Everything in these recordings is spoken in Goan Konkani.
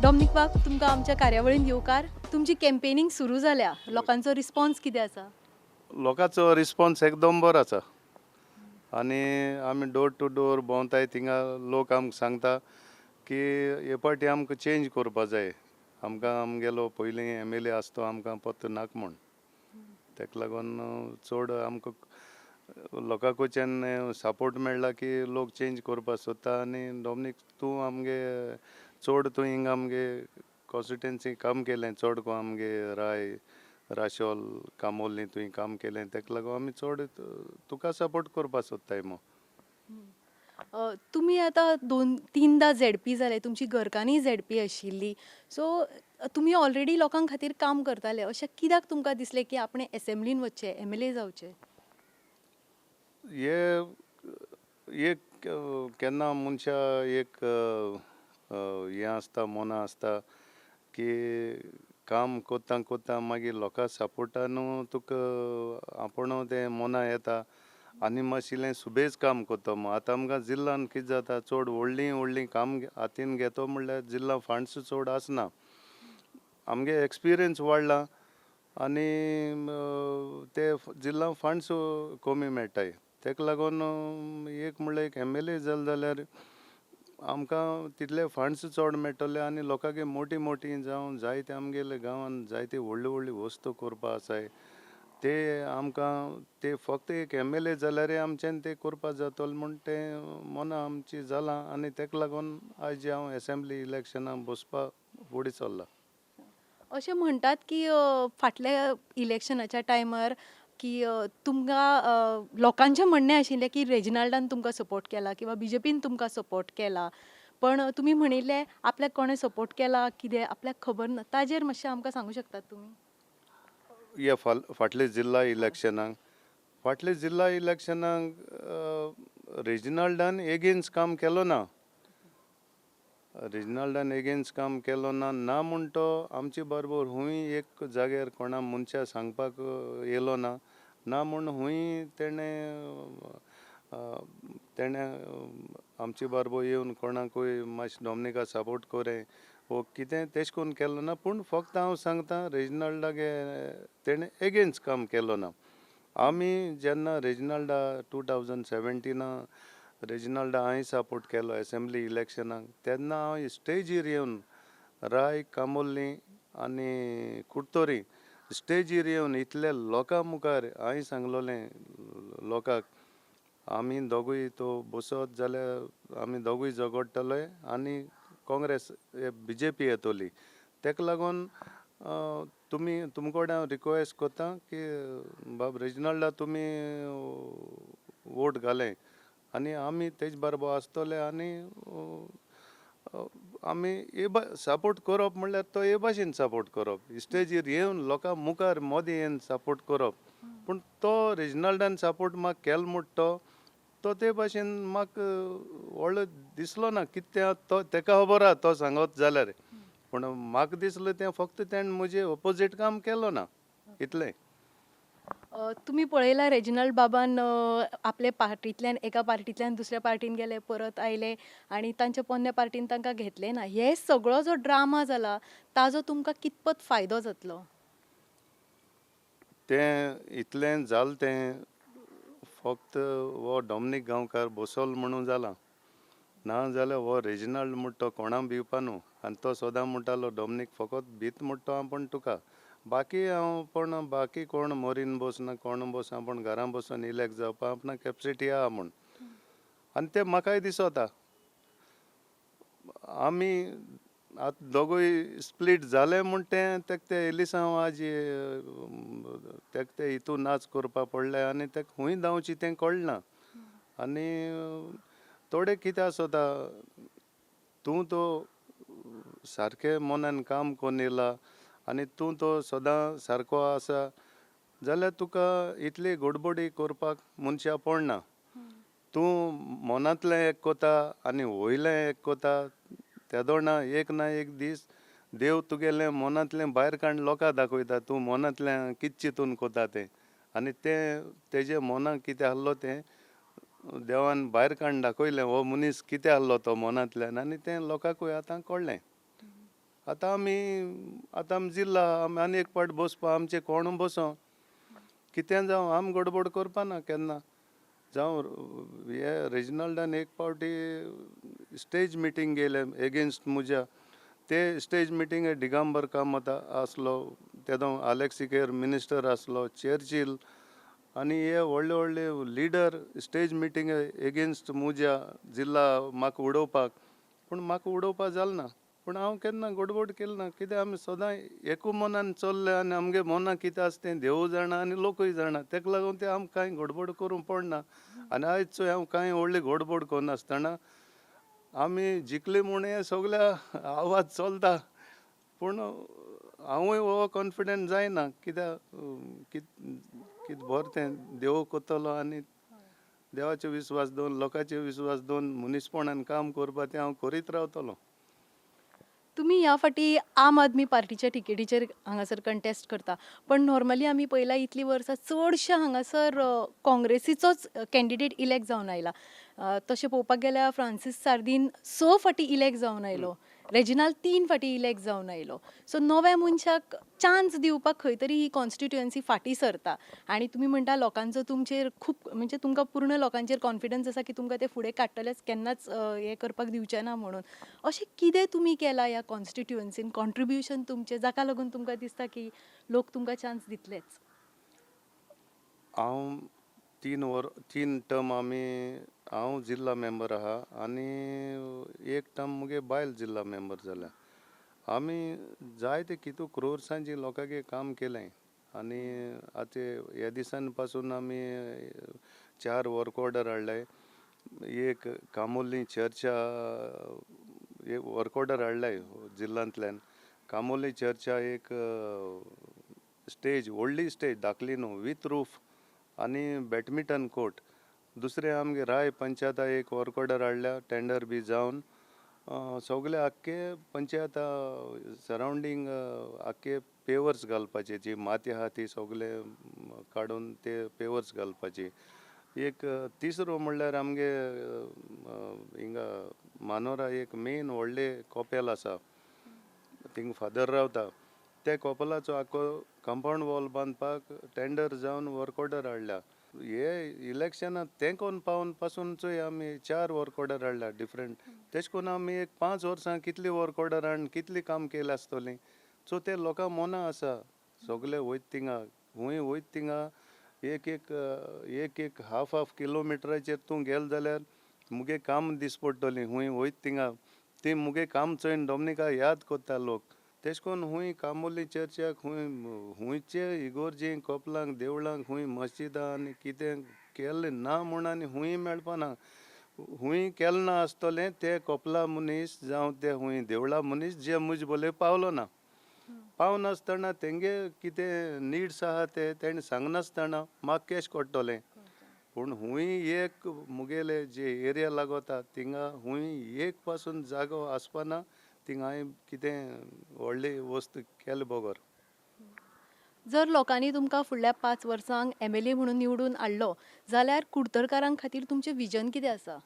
डॉमनीक बाब, तुमकां आमच्या कार्यावळीन येवकार. तुमची कॅम्पेनींग सुरू जाल्या, लोकांचो रिस्पॉन्स कितें आसा? लोकांचो रिस्पॉन्स एकदम बरो आसा आनी आमी डोर टू डोर भोंवताय. थिंगा लोक आमकां सांगता की हे पावटी आमकां चेंज करपा जाय, आमकां आमगेलो पयलीं एम एल ए आसा तो आमकां पत्तो नाका म्हूण. ताका लागून चड आमकां लोकां कडच्यान सपोर्ट मेळ्ळा की लोक चेंज करपाक सोदता. आनी डॉमनीक, तूं आमगे चड, तूं हिंगा आमगे कॉन्स्टिट्युएन्सी काम केलें, चड को आमगे राय, राशोल, कामोर्ली तुवें काम केलें, ताका लागून आमी चड तुका सपोर्ट करपाक सोदताय मो. तुमी आतां दोन तिनदां झेडपी जाले, तुमची घरकान्नूय झेडपी आशिल्ली, सो तुमी ऑलरेडी लोकां खातीर काम करताले. अशें कित्याक तुमकां दिसलें की आपणें एसेंब्लीन वचचें, एमएलए जावचें? हे एक केन्ना मनशा एक हें आसता, मना आसता की काम करता करता मागीर लोकां सपोर्टानू तुका आपूण तें मना येता आनी मातशें सुबेज काम करता. आतां आमकां जिल्लान कितें जाता, चड व्हडलीं व्हडलीं काम हातीन घेतो म्हणल्यार जिल्ला फंड्स चड आसना. आमगे एक्सपिरियन्स वाडला आनी ते जिल्ला फंड्स कमी मेळटाय. ताका लागून एक म्हणल्यार एक एमएलए जाले जाल्यार आमकां तितले फंड्स चड मेळटले आनी लोकांक मोटी मोटी जावं जायते आमगेले गांवांत जायते व्हडली व्हडली वस्तू करपा आसाय, ते आमकां ते फक्त एक एमएलए जाल्यार आमच्यान ते करपा जातले म्हूण तें मना आमची जालां आनी ताका लागून आयज हांव एसेंब्ली इलेक्शनाक बसपाक फुडें सरला. अशें म्हणटात की फाटल्या इलेक्शनाच्या टायमार की तुमकां लोकांचें म्हणणें आशिल्लें की रेजिनाल्डान तुमकां सपोर्ट केला किंवा बीजेपीन तुमकां सपोर्ट केला, पण तुमी म्हणिल्लें आपल्याक कोणें सपोर्ट केला कितें आपल्याक खबर ना. ताजेर मातशें आमकां सांगूं शकतात तुमी? हे फाटले जिल्ला इलेक्शनाक, फाटले जिल्ला इलेक्शनाक रेजिनाल्डान एगेन्स्ट काम केलो ना, रेजिनाल्डान एगेन्स्ट काम केलो ना. ना म्हूण तो आमचे बरोबर हुंय एक जाग्यार कोणा मनशा सांगपाक येयलो ना, ना म्हूण हुंय तेणें तेणें आमचे बरोबर येवन कोणाकूय मातशें डॉमनिका सपोर्ट कोरे वो कितें तेश कोन्न केलो ना. पूण फक्त हांव सांगता, रेजिनाल्डागे तेणें एगेन्स्ट काम केलो ना. आमी जेन्ना रेजिनाल्डा 2017 रेजिनाल्डा हांवें सपोर्ट केलो एसेंब्ली इलेक्शनाक, तेन्ना हांव स्टेजीर येवन राय, कामोर्ली आनी कुडतरी स्टेजीर येवन इतले लोकां मुखार हांवें सांगलोलें लोकांक, आमी दोगूय तो बसत जाल्यार आमी दोगूय झगडटले आनी काँग्रेस बीजेपी येतली. ताका लागून तुमी तुमचे कडेन हांव रिक्वेस्ट करता की बाब रेजिनाल्डा तुमी वोट घाले आनी आमी तेज बरोबर आसतले आनी आमी हे सपोर्ट करप म्हणल्यार तो हे भाशेन सपोर्ट करप, स्टेजीर येवन लोकां मुखार मदीं येवन सपोर्ट करप. पूण तो रेजिनाल्डान सपोर्ट म्हाका केलो म्हूण तो तो ते भाशेन म्हाका व्हडलो दिसलो ना. कितें तो तेका खबर आहा तो सांगत जाल्यार, पूण म्हाका दिसलें तें फक्त तेणें म्हजें ओपोजीट काम केलो ना, इतलें. तुमी पळयला रेजिनाल्ड बाबान आपले पार्टींतल्यान एका पार्टींतल्यान दुसऱ्या पार्टीन गेले, परत आयले आनी तांच्या पोन्न्या पार्टीन तांकां घेतलें ना. हे सगळो जो ड्रामा जाला ताजो तुमकां कितपत फायदो जातलो? तें इतलें जालें तें फक्त हो डॉमनीक गांवकार बसोल म्हणून जालां, ना जाल्यार हो रेजिनाल्ड म्हूण तो कोणाक भिवपा न्हू. आनी तो सदां म्हणटालो डॉमनीक फकत भीत म्हूण तो हांव पण तुका, बाकी हांव पण बाकी कोण मोरीन बसना, कोण बसना, पूण घरां बसून इलेक्ट जावपा आपणाक कॅपेसिटी आहा म्हूण. आनी तें म्हाकाय दिसता. आमी आतां दोगूय स्प्लीट जाले म्हूण तें तेका तें एलिसांव आज तेका तें हितून नाच करपा पडलें आनी तेका खूंय धांवची तें कळना. आनी थोडें कितें आसता, तूं तो सारकें मनान काम करून येयला आनी तूं तो सदां सारको आसा जाल्यार तुका इतली गडबडी करपाक मनशां पडना. तूं मनांतलें एक कोता आनी वयलें एक कोता, तेदोणा एक ना एक दीस देव तुगेलें मनांतलें भायर काडून लोकांक दाखयता तूं मनांतलें कितें चिंतून कोता तें. आनी तें तेजे मनाक कितें आहलो तें देवान भायर काडून दाखयलें, हो मनीस कितें आहलो तो मनांतल्यान, आनी तें लोकांकूय आतां कळ्ळें. आतां आमी आतां आमी जिल्ला आमी आनी एक पाट बसपा आमचे कोण बसों कितें जावं आमी गडबड करपा ना केन्ना. जावं हे रेजिनाल्डान एक पावटी स्टेज मिटींग गेले एगेन्स्ट म्हज्या, ते स्टेज मिटींग दिगंबर कामत आसलो तेदो, आलेक्स सिकेर मिनिस्टर आसलो, चर्चील आनी हे व्हडले व्हडले लिडर स्टेज मिटींग एगेन्स्ट म्हज्या जिल्ला म्हाका उडोवपाक, पूण म्हाका उडोवपाक जालें ना. पूण हांव केन्ना गडबड केली ना, कित्याक आमी सदां एकू मनान चल्ले आनी आमगे मनां कितें आसा तें देवूय जाणा आनी लोकूय जाणा, तेका लागून तें आमकां कांय गडबड करूंक पडना. आनी आयज चोय हांव कांय व्हडली गडबड करनासतना आमी जिखले म्हूण हे सगल्या आवाज चलता, पूण हांवूय हो कॉन्फिडंट जायना कित्याक कितें बरें तें देव करतलो आनी देवाचो विस्वास दवरून लोकांचेर विस्वास दवरून मनीसपणान काम करपा तें हांव करीत रावतलो. तुमी ह्या फाटी आम आदमी पार्टीच्या टिकेटीचेर हांगासर कंटेस्ट करता, पण नॉर्मली आमी पळयला इतलीं वर्सां चडशे हांगासर काँग्रेसीचोच कॅन्डिडेट इलेक्ट जावन आयला. तशें पळोवपाक गेल्यार फ्रांसीस सार्दीन 6 फाटी इलेक्ट जावन आयलो, रेजिनाल्ड 3 फाटी इलेक्ट जावन आयलो. सो नव्या मनशाक चान्स दिवपाक खंय तरी ही कॉन्स्टिट्युएन्सी फाटीं सरता आनी तुमी म्हणटा लोकांचो तुमचेर खूब म्हणजे तुमकां पूर्ण लोकांचेर कॉन्फिडन्स आसा की तुमकां ते फुडें काडटलेच, केन्नाच हें करपाक दिवचे ना म्हणून. अशें कितें तुमी केलां ह्या कॉन्स्टिट्युएन्सीन कॉन्ट्रिब्युशन तुमचें जाका लागून तुमकां दिसता की लोक तुमकां चान्स दितलेच? हांव 3 टर्म आमी हांव जिल्ला मेंबर आहा आनी 1 टर्म मुगे बायल जिल्ला मेंबर जाल्या. आमी जायते कितू क्रोर्सांची लोकांगे काम केलें आनी आतां ह्या दिसान पासून आमी 4 वर्क ऑर्डर हाडले, एक कामोली चर्चा एक वर्क ऑर्डर हाडले जिल्लांतल्यान, कामोली चर्चा एक स्टेज व्हडली स्टेज धाकली न्हू विथ रूफ आनी बॅडमिंटन कोर्ट, दुसरें आमगे राय पंचायता एक वर्क ऑर्डर हाडल्या टेंडर बी जावन सगळे आख्खे पंचायता सरावंडींग आख्खे पेवर्स घालपाचे, जी माती आहा ती सगळे काडून ते पेवर्स घालपाची. एक तिसरो म्हणल्यार आमगे हिंगा मानोरा एक मेन व्हडलें कोपेल आसा, थिंगा फादर रावता, त्या कोपेलाचो आख्खो कंपावंड वॉल बांदपाक टेंडर जावन वर्क ऑर्डर हाडल्या. हे इलेक्शनाक तेंकोन पावन पासून चोय आमी 4 वर्क ऑर्डर हाडल्या डिफरंट, तेश कोन्न आमी एक 5 वर्सां कितली वर्क ऑर्डर हाडून कितली काम केलें आसतलें. सो ते लोकां मनां आसा सगळे वयता थिंगा, खूंय वयता थिंगा एक एक एक एक हाफ हाफ किलोमिटराचेर तूं गेल जाल्यार मुगे काम this पडटलें, खूंय वयता थिंगा ती मुगे काम चोयन डॉमनिका याद करता लोक. तेश कोन्न खूंय कामोली चर्चाक खूंय खुंयचे इगोर्जी कोपलांक देवळांक खूंय मस्जिदां आनी कितें केल्लें ना म्हूण आनी खूंय मेळपाना, खूंय केलें ना आसतलें ते कोपला मनीस जावं ते खूंय देवळा मनीस जे म्हजे बोले पावलो ना, पावनासतना तेंगे कितें निड्स आहा ते तेणें सांगनासतना म्हाका कॅश कोडटलें. पूण खूंय एक मुगेले जे एरिया लागता थिंगा खूंय एक पासून जागो आसपाना थिंगा हांवें कितें व्हडली वस्तू केले बगर. जर लोकांनी तुमकां फुडल्या 5 वर्सांक MLA म्हणून निवडून हाडलो जाल्यार कुडतरकारां खातीर तुमचें विजन कितें आसा?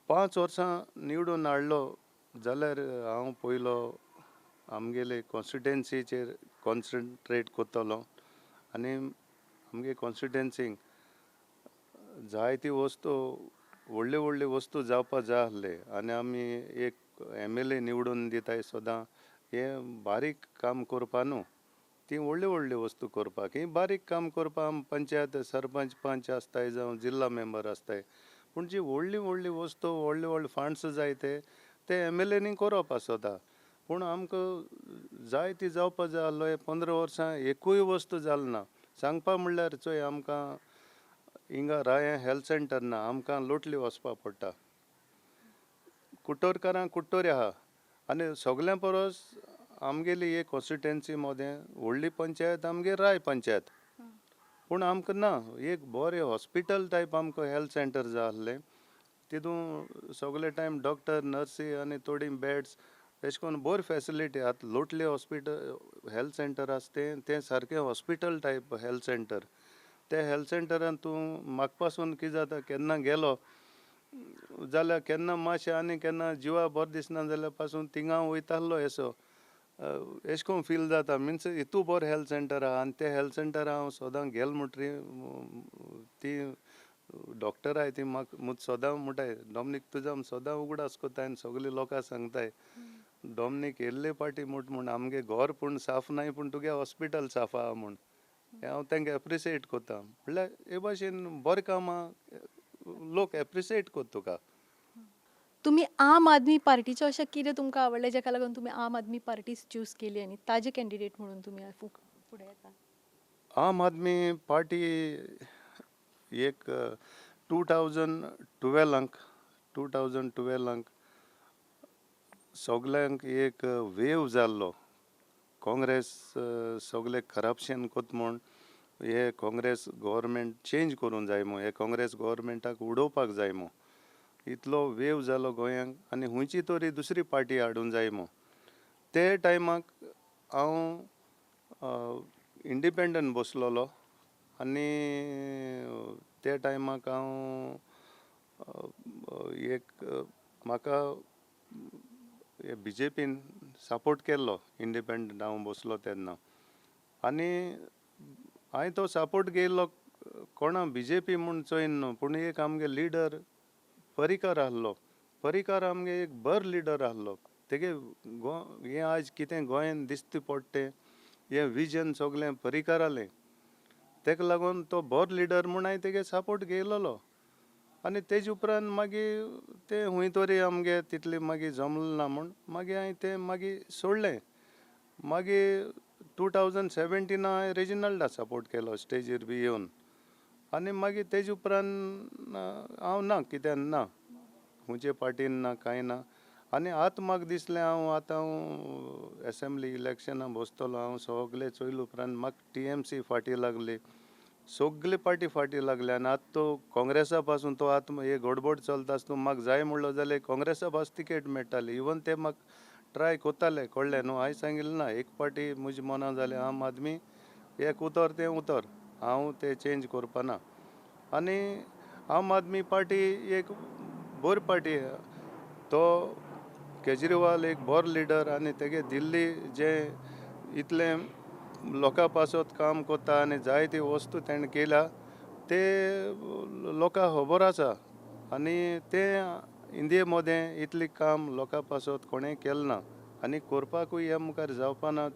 5 वर्सां निवडून हाडलो जाल्यार हांव पयलो आमगेले कॉन्स्टिट्युएन्सीचेर कॉन्सन्ट्रेट करतलो आनी आमगे कॉन्स्टिट्युएन्सीक जायती वस्तू व्हडल्यो व्हडल्यो वस्तू जावपा जाय आसले आनी आमी एक MLA निवडून दिताय सदां हें बारीक काम करपा न्हू, ती व्हडल्यो व्हडल्यो वस्तू करपाक, ही बारीक काम करपाक आमी पंचायत सरपंच पंच आसताय जावं जिल्ला मेंबर आसताय, पूण जी व्हडली व्हडली वस्तू व्हडले व्हडले फंड्स जाय ते ते MLA करप आसता. पूण आमकां जाय ती जावपा जाय आसलो हे 15 वर्सां एकूय वस्तू जाली ना. सांगपा म्हणल्यार चोय आमकां हिंगा राया हेल्थ सेंटर ना, आमकां लोटली वचपाक पडटा, कुट्टोरकारांक कुट्टोरी आहा आनी सगल्यां परस आमगेली एक कॉन्स्टिट्युएन्सी मदें व्हडली पंचायत आमगे राय पंचायत, पूण आमकां ना एक बरें हॉस्पिटल टायप आमकां हेल्थ सेंटर जाय आसलें, तितून सगळे टायम डॉक्टर नर्सी आनी थोडी बेड्स तेश कोन्न बरी फेसिलिटी. आतां लोटले हॉस्पिटल हेल्थ सेंटर आसा तें तें सारकें हॉस्पिटल टायप हेल्थ सेंटर, त्या हेल्थ सेंटरान तूं म्हाका पासून कितें जाता केन्ना गेलो जाल्यार केन्ना मातशें आनी केन्ना जिवा बरें दिसना जाल्यार पासून थिंगा वयतालो येसो एशें कोन्न फील जाता. मिन्स इतू बरें हेल्थ सेंटर आहा आनी ते हेल्थ सेंटर हांव सदां गेल म्हणटरी ती डॉक्टर आहाय ती म्हाका मुज सदां म्हणटाय डॉमनीक तुजो आमी सदां उगडास कोत्ताय आनी सगळे लोकांक सांगताय डॉमनीक येयल्ले पाटी म्हूण म्हूण आमगे घर पूण साफ नाय पूण तुगे हॉस्पिटल साफ आहा म्हूण हांव तांकां एप्रिसिएट कोत्ता. म्हणल्यार हे भाशेन बरें कामां लोक एप्रिसिएट कोत्ता तुका. तुमी आम आदमी पार्टीचें अशें कितें तुमकां आवडलें जाका लागून तुमी आम आदमी पार्टीच चूज केली आनी ताजे कॅन्डिडेट म्हणून तुमी फुडें येता? आम आदमी पार्टी एक 2012 2012 सगल्यांक एक वेव जाल्लो. काँग्रेस सगळे करप्शन कोत म्हूण हे काँग्रेस गव्हर्मेंट चेंज करूंक जाय म्हूण, हे काँग्रेस गव्हर्मेंटाक उडोवपाक जाय म्हूण इतलो वेव जालो गोंयांक आनी खंयची तरी दुसरी पार्टी हाडूंक जाय म्हूण. ते टायमाक हांव इंडिपेंडंट बसलेलो आनी ते टायमाक हांव एक म्हाका बीजेपीन सपोर्ट केल्लो इंडिपेंडंट हांव बसलो तेन्ना. आनी हांवें तो सपोर्ट घेयलो कोणा बीजेपी म्हूण चोयन न्हू, पूण एक आमगे लिडर पर्रीकार आहलो. पर्रीकार आमगे एक बरो लिडर आहलो. तेगे हें आयज कितें गोंयान दिश्टी पडटा तें हें विजन सगळें पर्रीकारालें. तेका लागून तो बरो लिडर म्हूण हांवें तेगे सपोर्ट घेयलेलो. आनी तेजे उपरांत मागीर तें खंय तरी आमगे तितलें मागीर जमलें ना म्हूण मागीर हांवें तें मागीर सोडलें. मागीर 2017 हांवें रेजिनाल्डा सपोर्ट केलो स्टेजीर बी येवन. आनी मागीर तेजे उपरांत हांव ना कित्यान ना खंयचे पार्टीन ना कांय ना. आनी आतां म्हाका दिसलें हांव आतां हांव एसेंब्ली इलेक्शनाक बसतलो. हांव सगळें चोयले उपरांत म्हाका TMC फाटीं लागली, सगळे पार्टी फाटीं लागले. आनी आतां तो काँग्रेसा पासून तो आतां हे गडबड चलता आसतना म्हाका जाय म्हणलो जाल्यार काँग्रेसा पासून तिकेट मेळटाली. इवन ते म्हाका ट्राय कोत्ताले कळ्ळें न्हू. हांवें सांगिल्लें ना एक पार्टी म्हजे मना जालें आम आदमी एक उतर तें उतर, हांव तें चेंज करपाना. आनी आम आदमी पार्टी एक बरी पार्टी. तो केजरीवाल एक बरो लिडर आनी तेगे दिल्ली जे इतलें लोकां पासत काम कोत्ता आनी जायती वस्तू तेणें केल्या ते लोकांक खबर आसा. आनी ते इंडिये मदें इतलें काम लोकां पासत कोणें केलें ना आनी करपाकूय हे मुखार जावपा ना.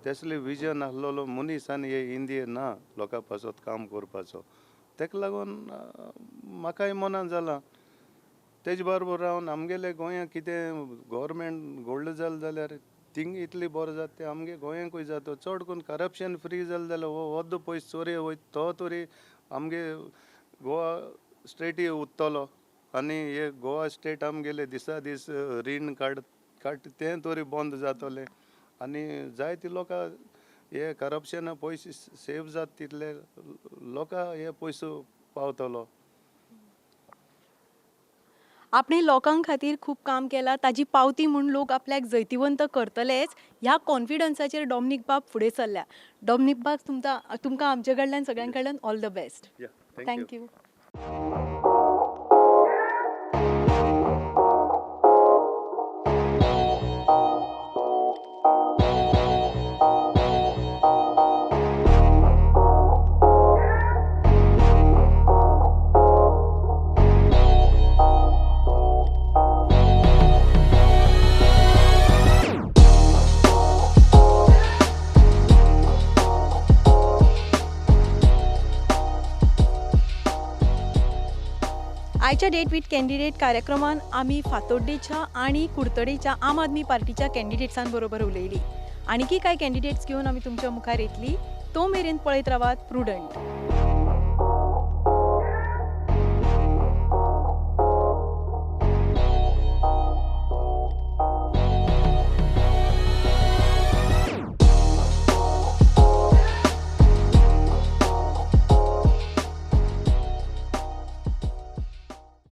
तसलें विजन आसलेलो मनीस आनी हे इंडिये ना लोकां पासत काम करपाचो. तेका लागून म्हाकाय मनान जालां तेजे बरोबर रावन आमगेले गोंयांत कितें गव्हर्मेंट घडलें जालें जाल्यार थिंग इतलें बरें जाता तें आमगे गोंयांकूय जाता. चड करून करप्शन फ्री जालें जाल्यार हो अर्दो पयस चोरये वयता तो तरी आमगे गोवा स्टेटी उरतलो. आनी हे गोवा स्टेट आमगेले दिसा दीस रीण काडटा तें तरी बंद जातलें. आनी जायते लोकां हे करप्शना पयशे सेव जाता तितले लोकां हे पयसो पावतलो. आपणे लोकां खातीर खूब काम केलां ताजी पावती म्हूण लोक आपल्याक जैतिवंत करतलेच ह्या कॉन्फिडन्साचेर डॉमनीक बाब फुडें सरल्या. डॉमनीक बाब तुमकां आमचे कडल्यान सगळ्यां कडल्यान all the best. Thank you. आयच्या डेट विथ कॅन्डिडेट कार्यक्रमान आमी फातोड्डेच्या आनी कुडतडेच्या आम आदमी पार्टीच्या कॅन्डिडेट्सां बरोबर उलयली. आणखी कांय कॅन्डिडेट्स घेवन आमी तुमच्या मुखार येतली. तो मेरेन पळयत रावात प्रुडंट.